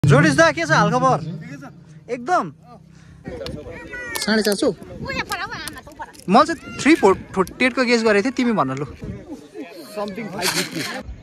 जोडिस दा के छ हालखबर? एकदम 450 म चाहिँ 348 को गेज गरेको थिएँ, तिमी भन्न लु। समथिङ 550।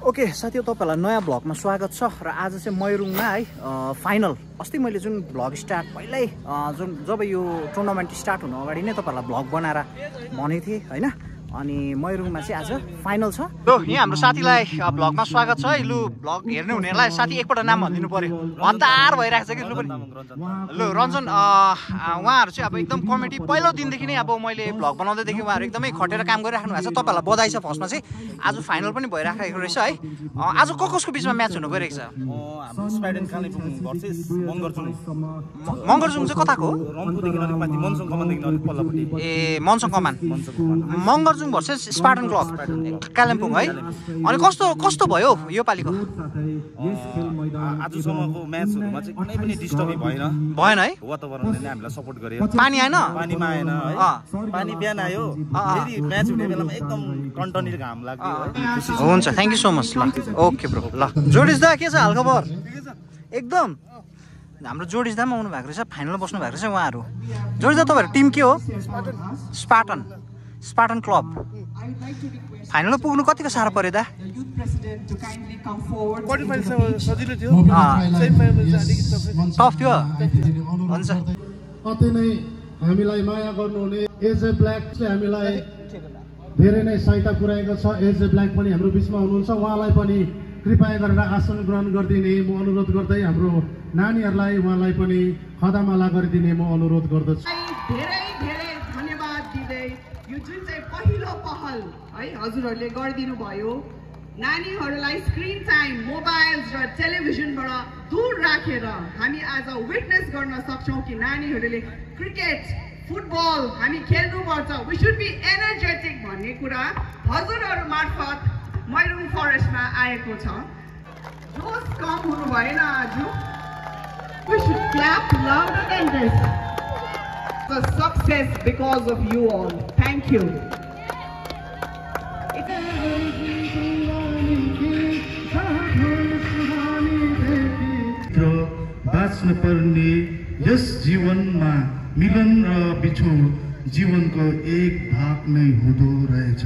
ओके साथीहरु, तपाईहरुलाई नयाँ भ्लगमा स्वागत छ। र आज चाहिँ मयुरुङमा है फाइनल, अस्ति मैले जुन भ्लग स्टार्ट पहिल्यै जब यो टुर्नामेन्ट स्टार्ट हुनु अगाडि नै तपाईहरुलाई भ्लग बनाएर भनेको थिएँ हैन। अनि मयुरुङमा चाहिँ आज फाइनल छ। लु यहाँ हाम्रो साथीलाई भ्लगमा स्वागत छ है। लु भ्लग हेर्ने हुनेलाई साथी एकपल्ट नाम भनिदिनु पर्यो, हतार भइरहेको छ कि। लु पनि लु रञ्जन, उहाँहरू चाहिँ अब एकदम कमेडी पहिलो दिनदेखि नै अब मैले भ्लग बनाउँदैदेखि उहाँहरू एकदमै खटेर काम गरिराख्नु भएको छ। तपाईहरुलाई बधाई छ। फर्स्टमा चाहिँ आज फाइनल पनि भइराखेको रहेछ है। आज कसको बिचमा म्याच हुनु गइरहेको छ? हाम्रो स्पाइडन कालेबुङ भर्सेस मङ्गरजुङ। मङ्गरजुङ चाहिँ कताको? रम्फूदेखि अलिक माथि मनसङ कमानदेखि अलिक पल्लोपट्टि। ए मनसङ कमान। मङ्गरजुङ भर्सेस स्पार्टन क्लब कालिम्पोङ है। अनि कस्तो भयो यो पालिको? आजसम्मको म्याचहरुमा चाहिँ कुनै पनि डिस्टर्बै भएन है। वातावरणले नै हामीलाई सपोर्ट गर्यो। पानी आएन? पानीमा आएन है। पानी बिहान आयो, फेरि म्याच हुने बेलामा एकदम टन्टनी घाम लाग्यो है। हुन्छ, थ्यांक यू सो मच। ल ओके ब्रो। ल जोडिस दा के छ हालखबर? एकदम हाम्रो जोडिस दामा आउनु भएको रहेछ, फाइनलमा बस्नु भएको रहेछ उहाँहरू। जोडिस दा तपाईहरु टिम के हो? Spartan club. फाइनलमा पुग्नु कतिको साह्रो पर्यो दा? सजिलो थियो, टफ थियो। हुन्छ, अति नै हामीलाई माया गर्नुहुने एज ए ब्ल्याकले हामीलाई धेरै नै सहायता पुर्याएको छ। एज ए ब्ल्याक पनि हाम्रो बिचमा हुनुहुन्छ, उहाँलाई पनि कृपया गरेर आसन ग्रहण गरिदिने म अनुरोध गर्दै हाम्रो नानीहरूलाई उहाँलाई पनि खदामाला गरिदिने म अनुरोध गर्दछु। धेरै धेरै धन्यवाद दिँदै यो जुन चाहिँ पहिलो पहल है हजुरहरूले गरिदिनु भयो, नानीहरूलाई स्क्रिन टाइम मोबाइल्स र टेलिभिजनबाट दूर राखेर हामी आज विटनेस गर्न सक्छौँ कि नानीहरूले क्रिकेट फुटबल हामी खेल्नुपर्छ, वी शुड बी एनर्जेटिक भन्ने कुरा हजुरहरू मार्फत मयुरुङ फरेस्टमा आएको छ। जोस कम हुनु भएन आज। We should clap louder than this. The success because of you all. Thank you. बाँच्न पर्ने यस जीवनमा मिलन र बिछोड जीवनको एक भाग नै हुँदो रहेछ।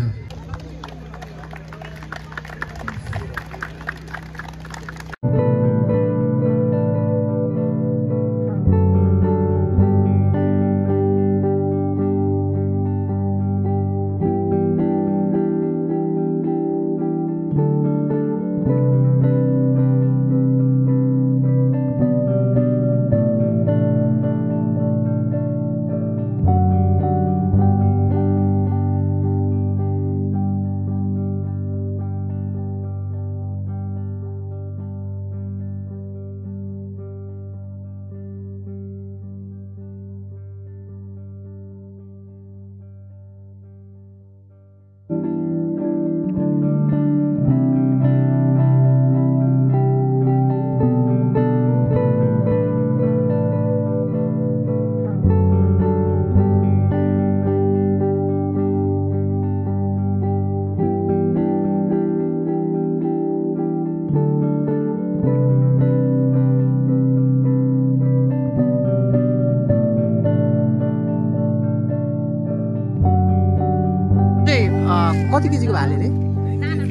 कति केजीको भाले रे?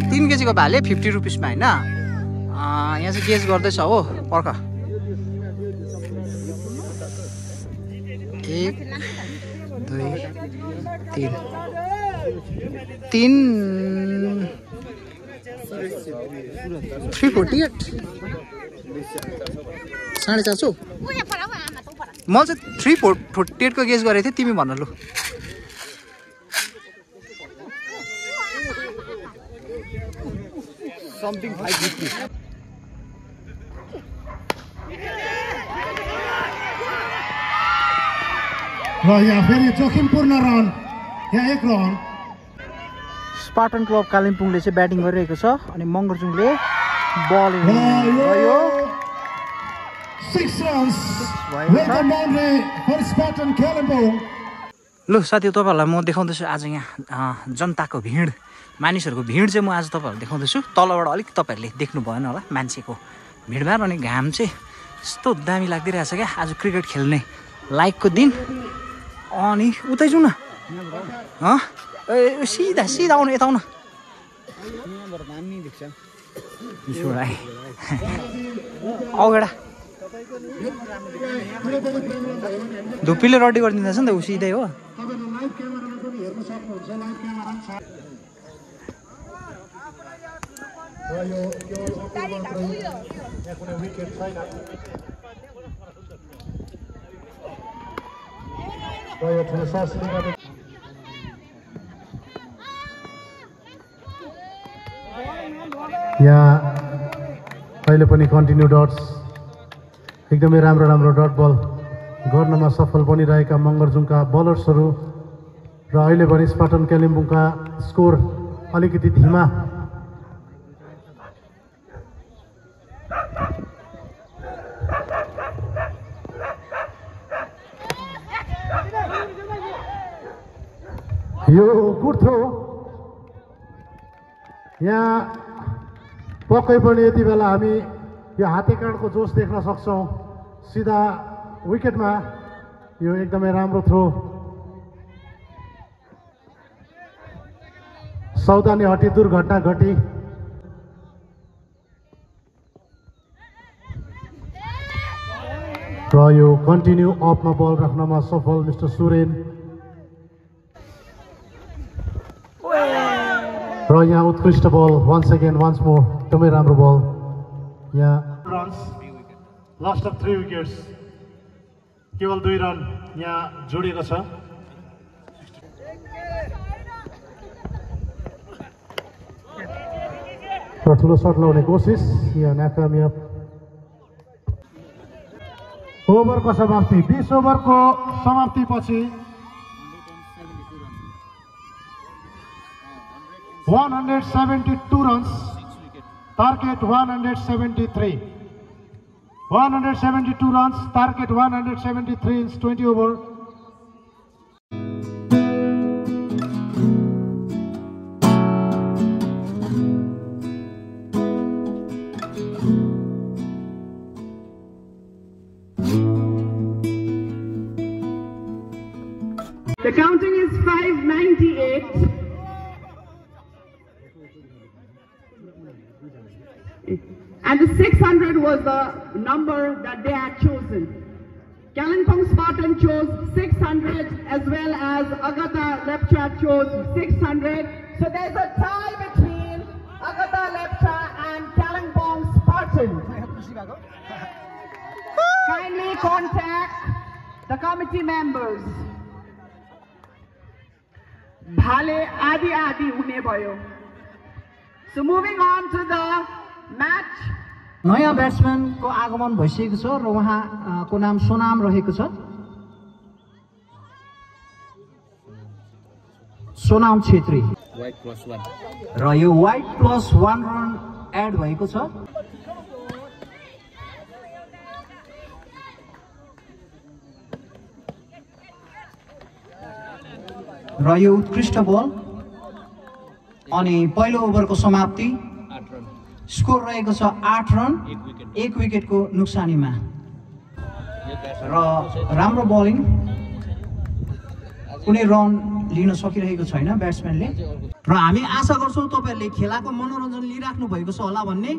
3 केजीको भाले 50 रुपिसमा हैन। यहाँ चाहिँ गेज गर्दैछ हो। पर्ख 1 2 3 348 450 म चाहिँ 348 को गेज गरेको थिएँ, तिमी भन्न लु। समथिङ 550। र यहाँ फेरि जोखिमपूर्ण रन, यहाँ 1 रन। स्पार्टन क्लब कालिम्पोङले चाहिँ ब्याटिङ गरिरहेको छ अनि मङ्गरजुङले बलिङ भयो 6 runs with the boundary for Spartan Kalimpong. ल साथी तपाईहरुलाई म देखाउँदैछु आज यहाँ जनताको भिड मानिसहरुको भिड चाहिँ म आज तपाईहरुलाई देखाउँदैछु तलबाट अलिक तपाईहरुले देख्नु भएन होला मान्छेको भिडभाड अनि घाम चाहिँ यस्तो दामी लाग्दिरहेछ क्या आज क्रिकेट खेल्ने लाइकको दिन अनि उतै जाउँ न सिधा सिधा आउनु यता आउन अगडा धुप्पीले रड्डी गरिदिँदैछ नि त ऊ सिधै हो यहाँ अहिले पनि कन्टिन्यू डट्स एकदमै राम्रो डट बल गर्नमा सफल बनिरहेका मङ्गरजुङका बलर्सहरू र अहिले पनि स्पार्टन कालिम्पोङका स्कोर अलिकति धीमा यो गुड थ्रो यहाँ पक्कै पनि यति बेला हामी यो हातेकाँडको जोस देख्न सक्छौँ सिधा विकेटमा यो एकदमै राम्रो थ्रो सावधानी हटी दुर्घटना घटी र यो कन्टिन्यू अपमा बल राख्नमा सफल मिस्टर सुरेन र यहाँ उत्कृष्ट बल वन्स अगेन वन्स मोर एकदमै राम्रो बल यहाँ रन्स लास्ट अफ 3 विकेट्स केवल 2 रन यहाँ जोडिएको छ र ठुलो सर्ट लगाउने कोसिस यहाँ नाकामयाब ओभरको समाप्ति 20 ओभरको समाप्तिपछि 172 runs, target 173. 172 runs, target 173 in 20 over. The counting is 598. And the 600 was the number that they had chosen. Kalimpong Spartan chose 600 as well as Agatha Lepcha chose 600. So there's a tie between Agatha Lepcha and Kalimpong Spartan. Kindly contact the committee members. Bhale adi adi hune bhayo. So moving on to the match. नयाँ ब्याट्सम्यानको आगमन भइसकेको छ र उहाँको नाम सोनाम रहेको छ सोनाम छेत्री र यो वाइट प्लस 1 रन एड भएको छ र यो उत्कृष्ट बल अनि पहिलो ओभरको समाप्ति स्कोर रहेको छ 8 रन 1 विकेटको नुक्सानीमा र राम्रो बलिङ कुनै रन लिन सकिरहेको छैन ब्याट्सम्यानले र हामी आशा गर्छौँ तपाईहरुले खेलाको मनोरञ्जन लिइराख्नु भएको छ होला भन्ने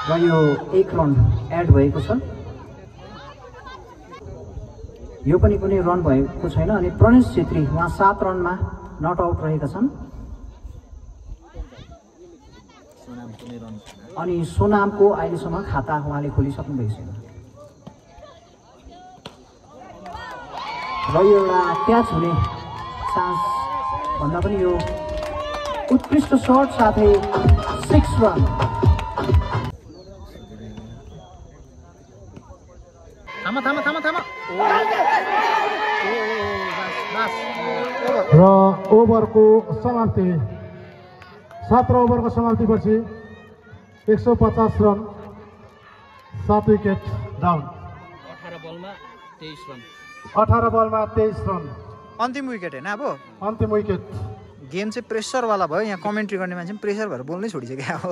र यो 1 रन एड भएको छ यो पनि कुनै रन भएको छैन अनि प्रणेश छेत्री उहाँ 7 रनमा नट आउट रहेका छन् अनि सोनामको अहिलेसम्म खाता उहाँले खोलिसक्नु भएको छैन र यो एउटा क्याच हुने चान्स भन्दा पनि यो उत्कृष्ट शट साथै 6 रन र ओभरको समाप्ति 17 ओभरको समाप्तिपछि 150 रन, 7 विकेट डाउन। 18 बलमा 23 रन। 18 बलमा 23 रन। अन्तिम विकेट हैन अब? अन्तिम विकेट। गेम चाहिँ प्रेसरवाला भयो। यहाँ कमेन्ट्री गर्ने मान्छे पनि प्रेसर भएर बोल्नै छोडिसक्यो अब।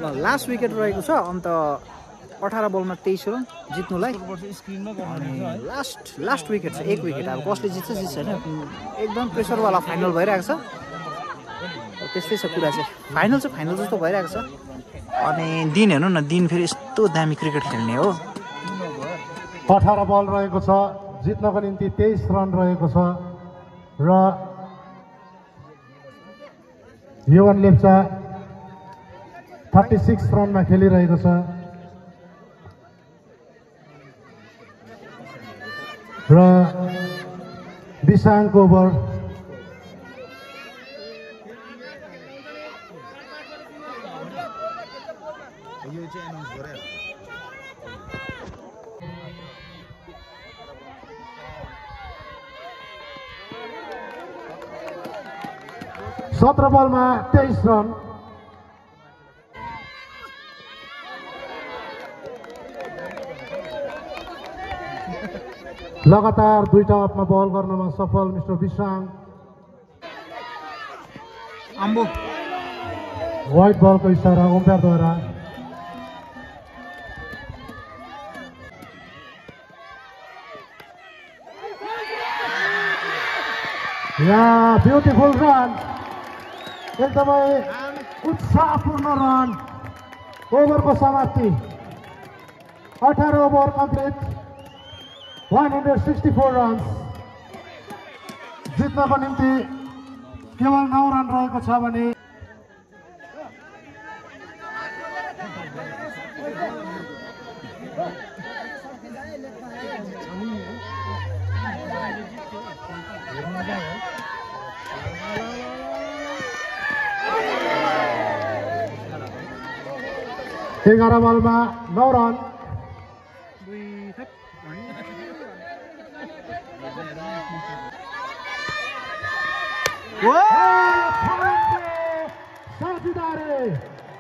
ल लास्ट विकेट रहेको छ। अन्त 18 बलमा 23 रन जित्नुलाई। लास्ट विकेट छ, 1 विकेट। अब कसले जित्छ होइन, एकदम प्रेसरवाला फाइनल भइरहेको छ। त्यस्तै छ कुरा चाहिँ। फाइनल जस्तो भइरहेको छ। अनि दिन हेर्नु न, दिन फेरि यस्तो दामी क्रिकेट खेल्ने हो। 18 बल रहेको छ, जित्नको निम्ति 23 रन रहेको छ र युवन लेप्चा 36 रनमा खेलिरहेको छ र विशाङको ओभर यो चाहिँ एनाउन्स गरे 17 बलमा 23 रन। लगातार 2टा अपमा बल गर्नमा सफल मिस्टर विशाङ। आम्बो व्हाइट बलको इशारा उम्पायरद्वारा। यहाँ ब्युटिफुल रन, एकदमै उत्साहपूर्ण रन। ओभरको समाप्ति 18 ओभर कम्प्लिट, 164 रन। जित्नको निम्ति केवल 9 रन रहेको छ भने एघार बलमा 9 रन।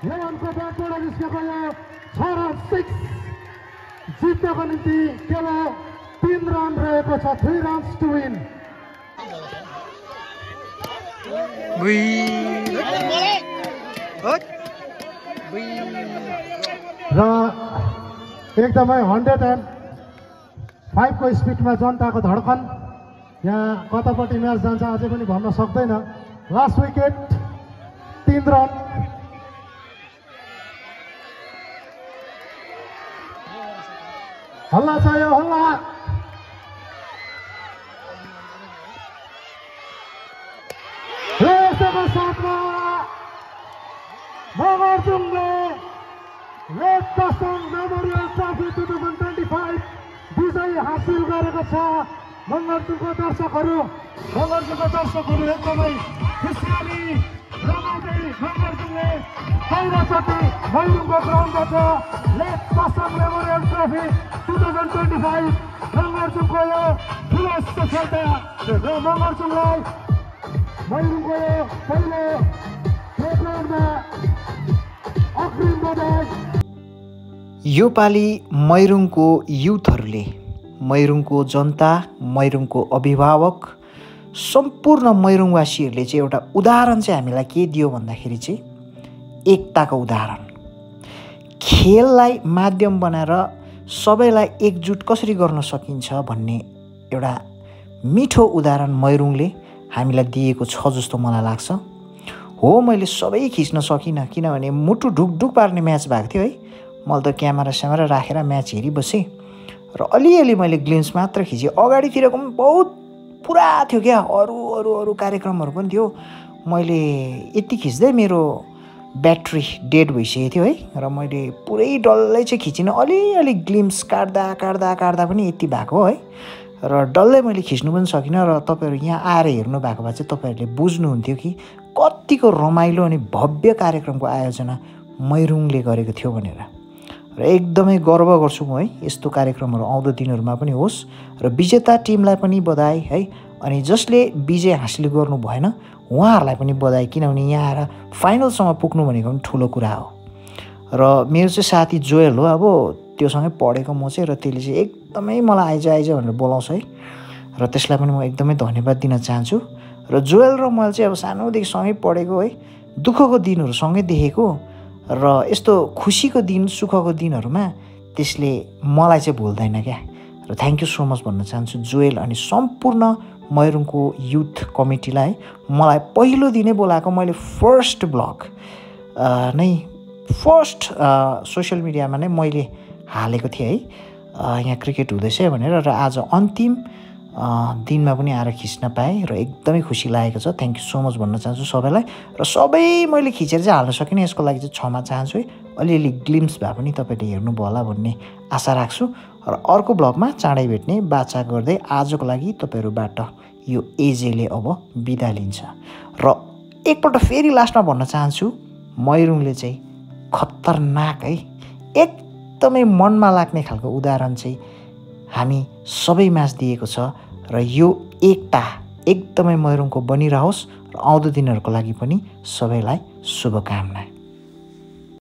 लेवनको ब्याटबाट निस्केको यो 6 रन 6। जित्नको निम्ति केवल 3 रन रहेको छ, 3 रन्स टु विन। र एकदमै 105 को स्पिडमा जनताको धड्कन। यहाँ कतापट्टि म्याच जान्छ अझै पनि भन्न सक्दैन। Last wicket 3 run. हल्ला छ यो, हल्ला। यसको साथमा मगरजुङले रेड कसम मेमोरियल ट्रफी 2025 विजय हासिल गरेको छ। मगरजुङको दर्शकहरू एकदमै खुसियाली रमाउँदै मगरजुङले पहिलोचोटि मैरुङको ग्राउन्डबाट रेड कसम मेमोरियल ट्रफी 2025 मगरजुङको यो ठुलो सफलता र मगरजुङलाई मैरुङको यो पहिलो प्रोग्राममा अग्रिम बधाई। यो पालि मैरुङको युथहरूले, मैरुङको जनता, मैरुङको अभिभावक, सम्पूर्ण मैरुङवासीहरूले चाहिँ एउटा उदाहरण चाहिँ हामीलाई के दियो भन्दाखेरि चाहिँ एकताको उदाहरण। खेललाई माध्यम बनाएर सबैलाई एकजुट कसरी गर्न सकिन्छ भन्ने एउटा मिठो उदाहरण मैरुङले हामीलाई दिएको छ जस्तो मलाई लाग्छ। हो, मैले सबै खिच्न सकिनँ किनभने मुटु ढुकढुक पार्ने म्याच भएको थियो है। मैले त क्यामेरा राखेर म्याच हेरिबसेँ र अलिअलि मैले ग्लिम्स मात्र खिचेँ। अगाडितिरको पनि बहुत पुरा थियो क्या, अरू कार्यक्रमहरू पनि थियो। मैले यति खिच्दै मेरो ब्याट्री डेड भइसकेको थियो है। र मैले पुरै डल्लै चाहिँ खिचिनँ, अलिअलि ग्लिम्स काट्दा पनि यति भएको है। र डल्लै मैले खिच्नु पनि सकिनँ। र तपाईँहरू यहाँ आएर हेर्नु भएको भए चाहिँ तपाईँहरूले बुझ्नुहुन्थ्यो कि कतिको रमाइलो अनि भव्य कार्यक्रमको आयोजना मैरुङले गरेको थियो भनेर। र एकदमै गर्व गर्छु म है, यस्तो कार्यक्रमहरू आउँदो दिनहरूमा पनि होस्। र विजेता टिमलाई पनि बधाई है। अनि जसले विजय हासिल गर्नु भएन उहाँहरूलाई पनि बधाई, किनभने यहाँ आएर फाइनलसम्म पुग्नु भनेको पनि ठुलो कुरा हो। र मेरो चाहिँ साथी जोयल हो, अब त्योसँगै पढेको म चाहिँ, र त्यसले चाहिँ एकदमै मलाई आइज भनेर बोलाउँछ है, र त्यसलाई पनि म एकदमै धन्यवाद दिन चाहन्छु। र जोयल र मैले चाहिँ अब सानोदेखि सँगै पढेको है, दुःखको दिनहरू सँगै देखेको, र यस्तो खुसीको दिन सुखको दिनहरूमा त्यसले मलाई चाहिँ भुल्दैन क्या। र थ्याङ्क यू सो मच भन्न चाहन्छु जोयल अनि सम्पूर्ण मयुरुङको युथ कमिटीलाई। मलाई पहिलो दिनै बोलाएको, मैले फर्स्ट ब्लग नै सोसियल मिडियामा नै मैले हालेको थिएँ है, यहाँ क्रिकेट हुँदैछ भनेर, र आज अन्तिम दिनमा पनि आएर खिच्न पाएँ र एकदमै खुसी लागेको छ। थ्याङ्क यू सो मच भन्न चाहन्छु सबैलाई। र सबै मैले खिचेर चाहिँ हाल्न सकिनँ, यसको लागि चाहिँ क्षमा चाहन्छु है। अलिअलि ग्लिम्स भए पनि तपाईँले हेर्नुभयो होला भन्ने आशा राख्छु। र अर्को ब्लगमा चाँडै भेट्ने बाचा गर्दै आजको लागि तपाईँहरूबाट यो एजेले अब बिदा लिन्छ। र एकपल्ट फेरि लास्टमा भन्न चाहन्छु, मयुरुङले चाहिँ खतरनाक है, एकदमै मनमा लाग्ने खालको उदाहरण चाहिँ हामी सबै माझ दिएको छ। र यो एकता एकदमै मयुरुङको बनिरहोस्, र आउँदो दिनहरूको लागि पनि सबैलाई शुभकामना।